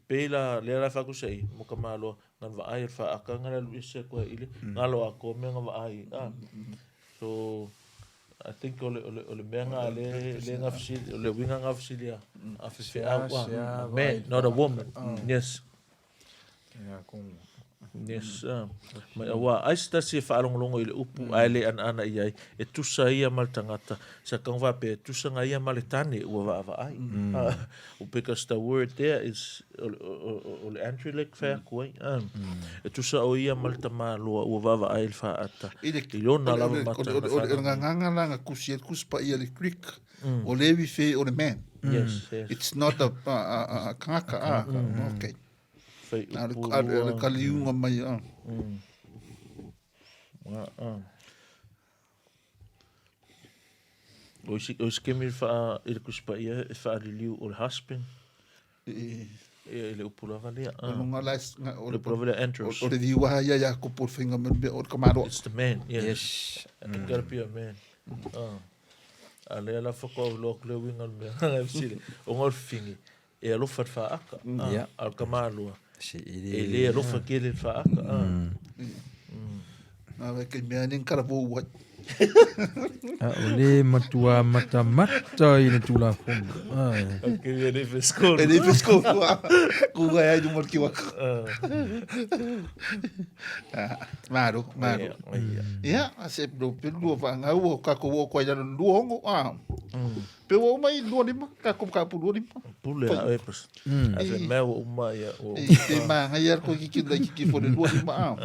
Pe la, le ala whaku sei, mo ka maloa, ngan vaai o le whaaka, ngan alu ese koe i le, ngalo a ko mea nga vaai. So, I think o le, o le, o le mea nga le, le nga fesili, o le uiga nga fesili a, a fefeau, a man, not a woman. Yes. Yes, mai aua, ai se tasi e whaalongolongo i le upu, ai le ana ana i ai, e tusa ia ma le tangata, sa kanga whape, e tusa nga ia ma le tane, ua vaa vaai. Because the word there is, o, o, o, o le Andrew Lake whai aku ai. E tusa o ia ma le tamaloa, ua vaa vaai le whaata. I le, I lona o le, lava o le, mata o le, na o le, o le whanau. nganganga la nga kusi e kusi pa ia le Greek, o le wife o le man. Yes, yes. It's not a kangaka, ah, okay. Whai A le, upu a le, a le rua. kaliunga mai, ah. Ah, ah. O isi, o isi kemi wha, i le kusi pa ia, e whaaliliu o le husband. E, Ia, i le upu lava lea. o nga la, nga, o Le le, upu lava lea, Andrews. o le viwa ia ia ko po whainga me me o le kamaro. It's the man, yes. Yes. It gotta be a man. A lea la whakao loa ku le winga le mea. Ngai fisile. O ngā whingi. E alofa le whaaka. Yeah. A le kamaloa. Se i le E le alofa ke le whaaka. Nā wai kei mea ni kara vō wai. A o le matua matamata i le tulafono. Ai. Ke mea nei wheskolu. E nei wheskolu. Ku ngai ai numar ki waka. Maro, maro. Ia, a se lo pe lua wha ngau o kako o koe lalo lua hongo. Pe o mai lua lima, kako ka pu lua lima. Pule a e pas. A fe mea o uma ia. O E te maa ngai ar koe kiki lai kiki fo le lua lima.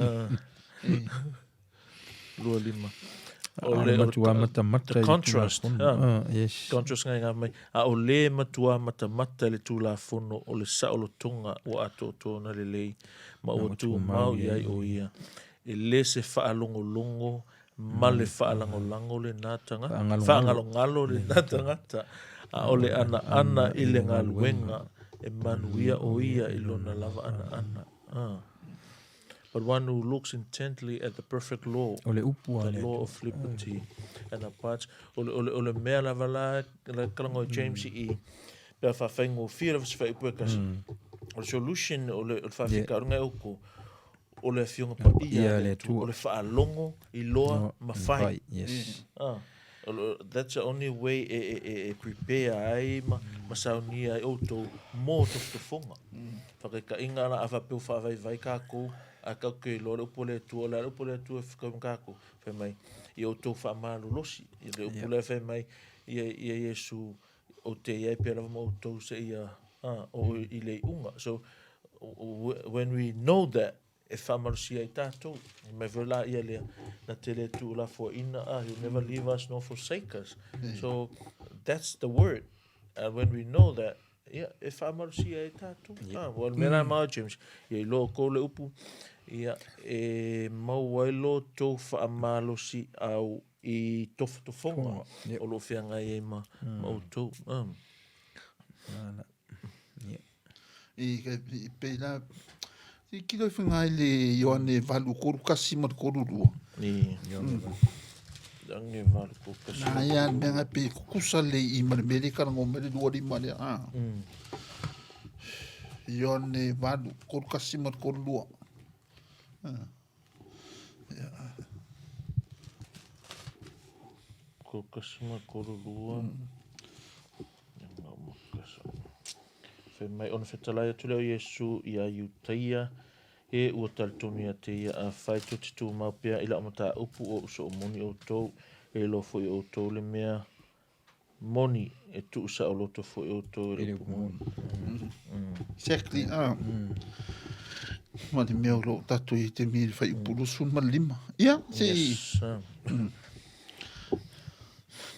Lua lima. O le matua matamata the i le contrast, tulafono. Yes. Contrast ngai ngā mai. A o le matua matamata le tulafono o le saolotoga ua atoatoa na lelei ma ua tumau i ai o ia. E le se whaalongolongo ma le whaalangolango le nā tangata. Whaangalongalo. Whaangalongalo le nā tangata. A o le anaana i le galuega, e manuia o ia i lona lava anaana. Ah. But one who looks intently at the perfect law, O le upu a the le law of liberty, and abides. O le, o le, o le mea lava la, la kalango e James i, pe a whawhaingofie lava se whaiupu e kasi. O le solution, o le, o le whawhika, o le ngai oko, o le afioga paia a le Atua, o le faalogo i loa ma fai. Yes. Ah, that's the only way e, e, e, e prepare ai ma, ma saunia ai outou mō tofotofoga. Whakaikainga ana a whapeo whaavaivai kākou, a kau ke loa le upu o le Atua, o le a le upu o le Atua e whakau ma kākou. Whai mai, i outou whaamalolosi, i le upu lea whai mai, ia, ia Iesu, o te iai pea lava ma outou se ia, ah, o i le iuga. So, when we know that, e whaamalosia ai tātou. Mai foi la ia lea, na te le tu la foaina, ah, he'll never leave us nor forsake us. So, that's the word. And when we know that, ia, e whaamalosia ai tātou. Ah, well, mea rā māo, James, ia i loa kou le upu, ia, e mau ai lo tō whaamalosi au i tofotofoga o lo o feagai ai ma, ma outou. Nana. Yeah. I, i pei la, i kilo i whangai le Ioane valu koru kasi ma le koru lua. I. Ioane valu koru kasi. Nā ia, mea ngai pe kukusa le i ma le mele karango me le lua lima le a. Ioane valu koru kasi ma le koru lua. Ko kasima kororua. Fai mai ona fetalai atu lea o Iesu iā Iutaia, E ua talitonu ia te ia, afai tou te tumau pea i lau mataupu o usomoni outou, e iloa foi e outou le mea moni, e tuu saoloto foi outou i le upu moni. Exactly, ah. Ma le mea o lo o tatou i te mi whai upu 25. Ia, se Yes.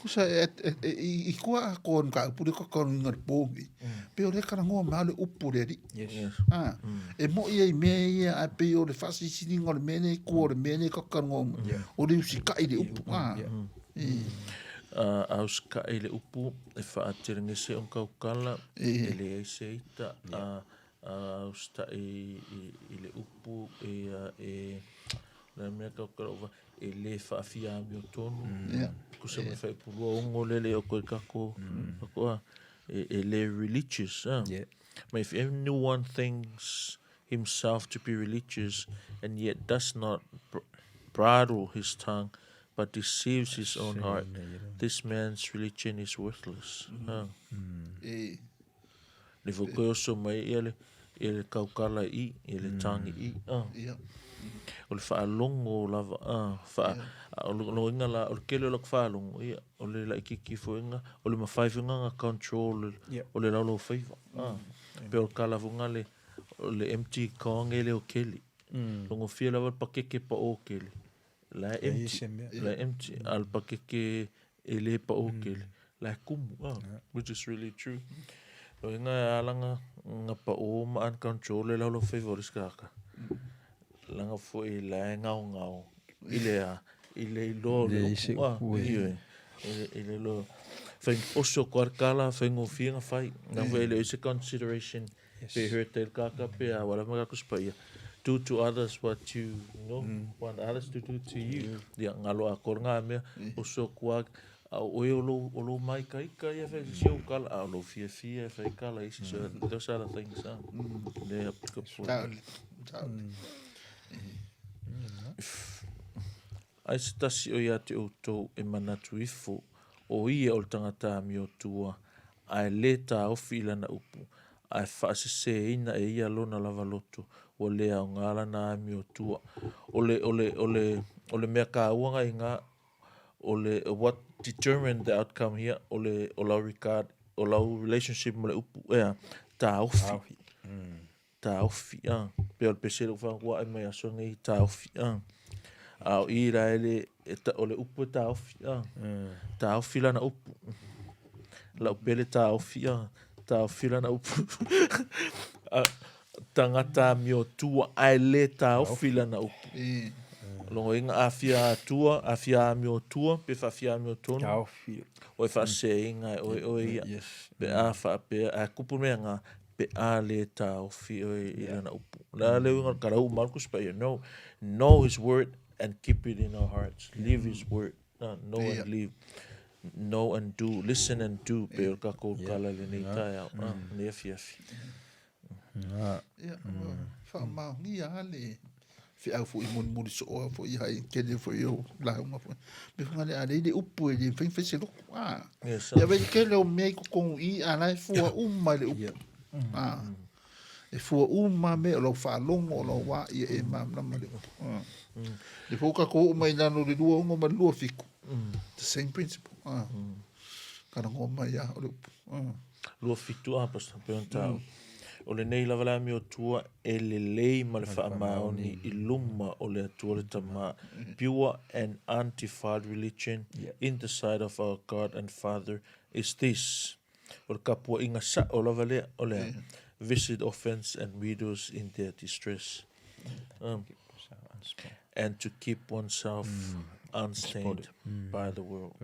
Kusa e, e, e, i, i kua a koa ka upu le ka inga le pōngi. Pe o le karangoa mea o le upu le ari. Yes. Yes. Ah, e mo ia i mea ia a pe o le whasisiringa o le mea nei kua o le mea nei ka karangoa. O le usi kai le upu. Ah. E, A usikaʻi le upu e faatelegese o kaukala e leai se ita a a usitaʻi i le upu e e le mea kaukala ua e le faafia amiotonu kusa ma faipulua ongo lele o koe kako kako a e le religious a ma if anyone thinks himself to be religious and yet does not bridle his tongue but deceives his own heart, this man's religion is worthless. E. Le fo koe oso mai ia le, ia le kaukala i, ia le tangi i. Ia. O le whaalongo lava, wha, o le loinga la, o le kele o la whaalongo, ia, o le laikiki foinga, o le mawhai foinga nga control, o le laulau whaiva. Pe o le kalafunga le, o le empty kawange le o kele. Longo fia lava le pakeke pa o kele. La e empty, la e empty. A le pakeke e le pa o kele. La e kumu, which is really true. Lo inga e alanga nga pa o ma uncontrol le laulau whaiva o le skaka. Langa foi la e ngao ngao. I le a, i le iloa o le upu, ioe. I le iloa. Whai oso ko ar kala, whai ngōwhia nga whai. Nga whai le se consideration pe hurt te kaka pe a wala maka kuspa ia. Do to others what you know, want others to do to you. Ia, ngalo a kor ngā mea, oso kua a oe o lou, o lou mai kaika ia whai si o kala, a o lou fia fia whai kala isi. So those are the things, le applicable. Taole, taole. Ai se tasi o ia te outou e manatu ifo, o ia o le tagata amiotua, ae lē taofi i lana upu, ae faaseseina e ia lona lava loto, ua lē aoga lana amiotua. O le, o le, o le, o le mea kāua ga iga, o le, what determine the outcome here, o le, o lau regard, o lau relationship ma le upu, ea, taofi. Taofi, a. Pei o le pese lea ua whanakua ai mai aso nei, taofi, a. A o i la ele, e ta, o le upu e taofi, a. Taofi lana upu. Lau pele taofi, a. Taofi lana upu. A, tangata amiotua, ae le taofi lana upu. Logoina a fia atua, a fia amiotua, pe faafia amiotonu. Taofi. O e faaseseina e oe oe ia. Yes. Pe a faapea, ae kupu mea nga, pe a le taofi oe i lana upu. O le a le uiga o le kala uma le Tusi Paia? No. Know his word and keep it in our hearts. Live his word. Know and live. Know and do. Listen and do. Pe o le kakou tala i lenei taeao, lenei afiafi. Ia, ua faamaonia lava le feau foi mulimuli soo foi hai tele foi o lauga foi. Me fanga le a le upu e le mafai ona fai se loto. Ah. Yes, Ia vei tele o mea i totonu i a la e fua uma i le upu. Ah. E fua uma mea o lau faalogo o lau a ia e malamalama le upu. Ah. Le foi tatou oo mai i lalo o le 26 ma le 27. The same principle. Ah. Talanoa mai lava o le upu. Ah. 27 a pastor pei ona taua. O lenei lava le amiotua e lelei ma le faamaoni i luma o le Atua le Tama, pure and undefiled religion in the sight of our God and Father is this. O le kapuaiga sao lava lea, o le a? Visit orphans and widows in their distress. And to keep oneself unstained by the world.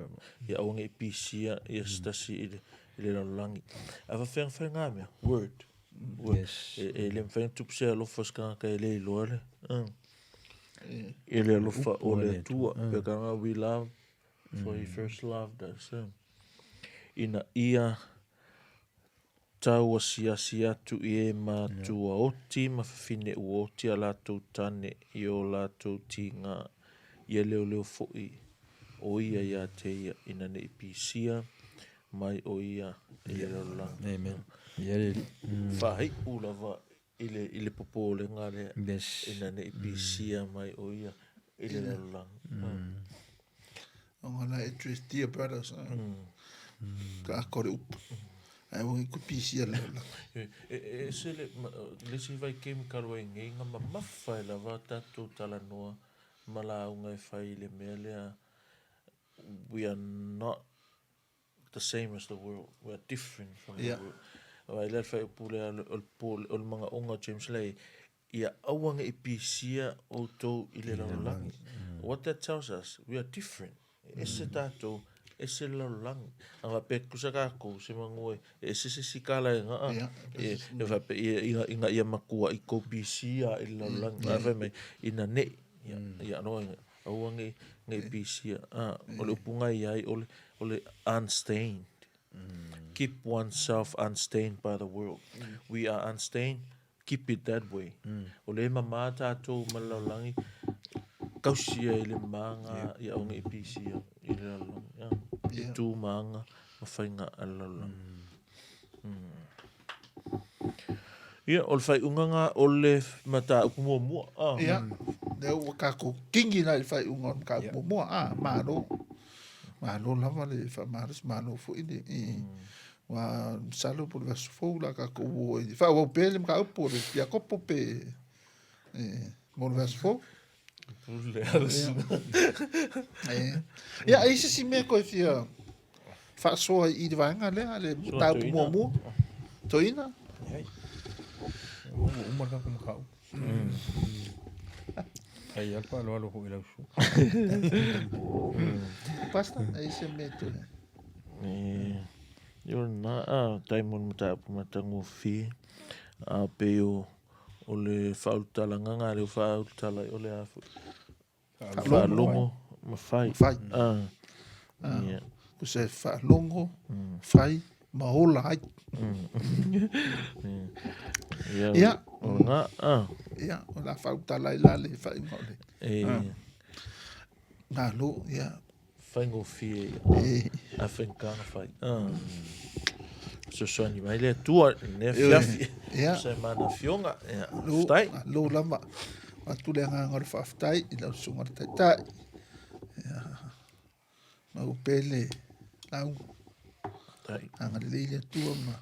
Ia aua ne i pisia ia se tasi i le, i le lalolagi. Ae faafefea ona fai na mea? Word. Word. Yes. E, e le mafai ona tupu se alofa o se tagata e le iloa le, i le alofa o le Atua. Pe ka we love, for he first loved us. Ina ia Tau asiasi atu i e mātua oti ma whawhine ua oti a latou tane i o latou tīngā, ia leoleo foʻi o ia iā te ia ina neʻi pisia mai o ia i le lalolagi. Amen. Ia le Faaiʻu lava i le i le popolega lea Yes. ina neʻi pisia mai o ia i le lalolagi. Ona la e address dear brothers. Ka ako le upu. Ae ua ku pisia le lalolagi. E ese le le isi vaitaimi talu ai nei na mamafa ai lava tatou talanoa ma lauga e fai i le mea lea we are not the same as the world, we are different from the world. Aua e le faaiupu lea o le po o le manaoga o James lea ia aua ne i pisia outou i le lalolagi. What that tells us, we are different. E ese tatou, ese le lalolagi. A faapea e tutusa tatou, semanu e ese se isi tala e gaa, e faapea ina ia matua i tou pisia i le lalolagi. Ae fai mai, ina nei, ia aua ne i pisia. O le upu na i ai, o le o le unstained. Keep oneself unstained by the world. We are unstained, keep it that way. O lea e mama tatou ma le lalolagi, tausi ai i le maga ia aua ne i pisia i le lalolagi. I tu maga ma faiga a le lalolagi. Ia, o le faaiuga lena o le mataupu muamua. Ah. Ia, lea ua tatou kingi la i le faaiuga o le mataupu muamua. Ah, malo. Malo lava le faamalosi, malo foi le... Ua masalo po o le vaiaso fou la tatou o ai. Faaauau pea le mataupu o le Iakopo pe e, mo le vaiaso fou. Pule ala sina. Ia, ai se isi mea koe fia faasoa i le vaega lea, le mataupu muamua. Toeaina. Leai. Ua uma le tatou mataupu. Ai lava le faaaloalo foi i lau susuga. Pastor, ai se mea toe. E, o lena, a, tai mo le mataupu matagofie, a pei o, o le faaulutalaga na lea ua faaulutala ai o le a foi. Faalogo ma fai. Fai. Ah. Ah. Yeah. Tusa e faalogo, fai ma ola ai. Ia. Ia. O lena, ah. Ia, o le a faaulutala ai la le faaiuga o le. E. Malo, ia. Faigofie ia. A faigata ona fai. Fesoasoani mai le Atua i lenei afiafi. Ia. Tusa ai ma ana afioga. Ia, faafetai. Malo lava. Avatu le agaga o le faafetai i lau Susuga i le Taitai. Ia, maua pea le lauga. Faafetai. Agalelei le Atua ma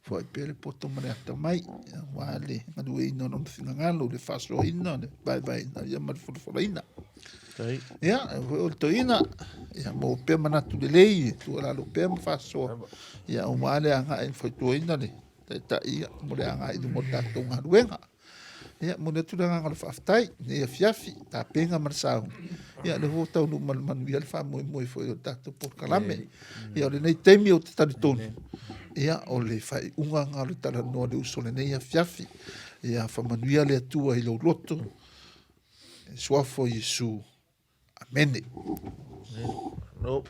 foai pea le poto ma le atamai aua le galueina o lona finagalo, le faasoaina, le vaevaeina ia ma le folafolaina. Ia, e foi o le toeaina, ia maua pea manatu lelei, e tuualalo pea ma faasoa, ia aua le agai e fautuaina le taitai ia mo le agai i luma o le tatou galuega. Ia, momoli atu le agaga o le faafetai i lenei afiafi, tapena ma le sauni. Ia, o lea foi ua taunuu ma le manuia le faamoemoe foi o le tatou polokalame. Ia, o lenei taimi ou te talitonu, ia, o le faaiuga lena o le talanoa a le uso i lenei afiafi. Ia faamanuia le Atua i lou loto, i le suafa o Iesu. Amene. No.